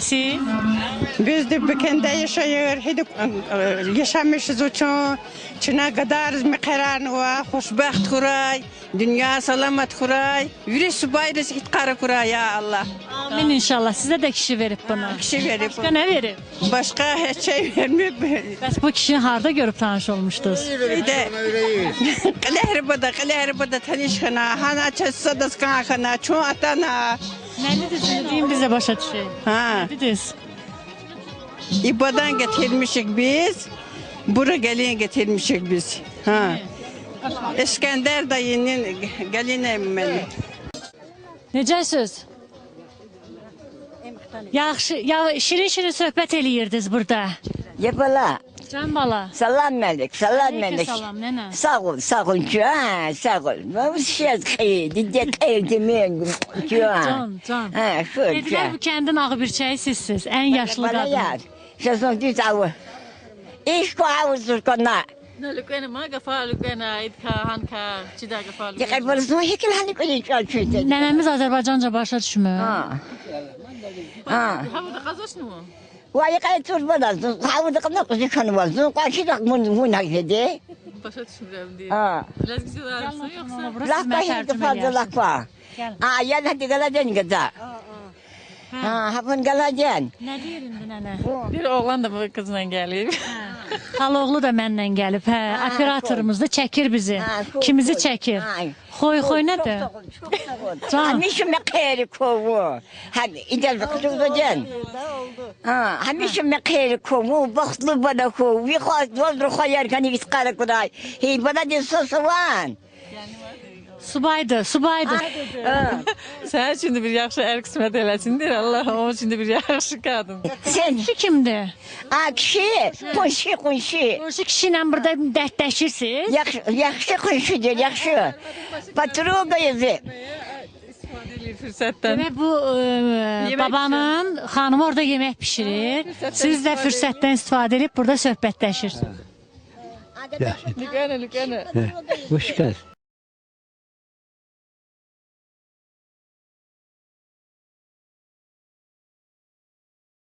Siz? Biz de bu kende yaşayır, yaşamışız üçün, çına kadar mekaran var, hoşbaht kuray, dünya salamat kuray, yürü subayrız itkarı kuray ya Allah. Amin inşallah. Sizə də kişi verib bunu. Kişi verib. Başqa nə verib? Başka hiç şey vermiyor. Bəs bu kişini harda görüb tanış olmuşdunuz? Bir de Qalehribada, Qalehribada tanışxana, hana çatsadas kanxana, çun atana. Nə dediniz? Deyin biz də başa düşək. Ha, Nə dediniz? İbadan getirmişik biz. Bura gelin getirmişik biz. Ha. İskender dayının geliniyim ben. Necəsiz? Yaxşı, ya şirin-şirin söhbət eləyirdiniz burada. Ya bala, Can bala. salam melik, salam Aleyküm melik. salam, nənə. Sağ ol, sağ ol ki, ha, sağ ol. Bu şey xeyir, dedi xeyir demeyin ki, ha. Can, can. Ha, şu Dedilər bu kəndin ağı birçəyi sizsiz, ən yaşlı Bala qadın. yar. Sözün düz avı. İş koavuzur kona. لukena ma gafa lukena idka hanka chida gafa Dikkat bolsun, hekil hani koyun çarşı. Nənəmiz Azərbaycanca başa düşmür. Ha. Ha. Havada qazosnu. Vay kay tur bana, havada kana kuzu kanı var. Zun kaşı da mun mun hakedi. Başa düşmürəm deyir. Ha. Ləzgi arısı yoxsa? Bura siz Lakpa mən hindi tərcümə fazla eləyərsiniz. lakpa. Gəlin. Ha, ya hadi galacan gaza. Ha, hapın galacan. Nə deyir indi nənə? Bir oğlan da bu qızla gəlib. Xaloğlu da mənlə gəlib, hə, operatorumuz da çəkir bizi. Ha, xoy, Kimizi xoy. çəkir? Ay. Xoy xoy nədir? Can. Hamişim khayr kovu. Hem idel bakıcı Ha, hamişim khayr kovu, baxtlı bana kovu. Vi khas doldur khayar kani bitqara kuday. Hey bana de sosuvan. Subaydır, subaydır. Sənin üçün də bir yaxşı ər qismət eləsin deyir Allah. Onun üçün də bir yaxşı qadın. Sen Kişi kimdir? a kişi, qonşu qonşu. Qonşu kişi ilə burada dərdləşirsiniz. Yaxşı, yaxşı qonşudur, yaxşı. Patruga evi. İstifadə eləyir fürsətdən. Demək bu Yemək babanın xanımı orada yemək bişirir. Siz də fürsətdən istifadə edib burada söhbətləşirsiniz. Lükena, lükena. Hoş geldin.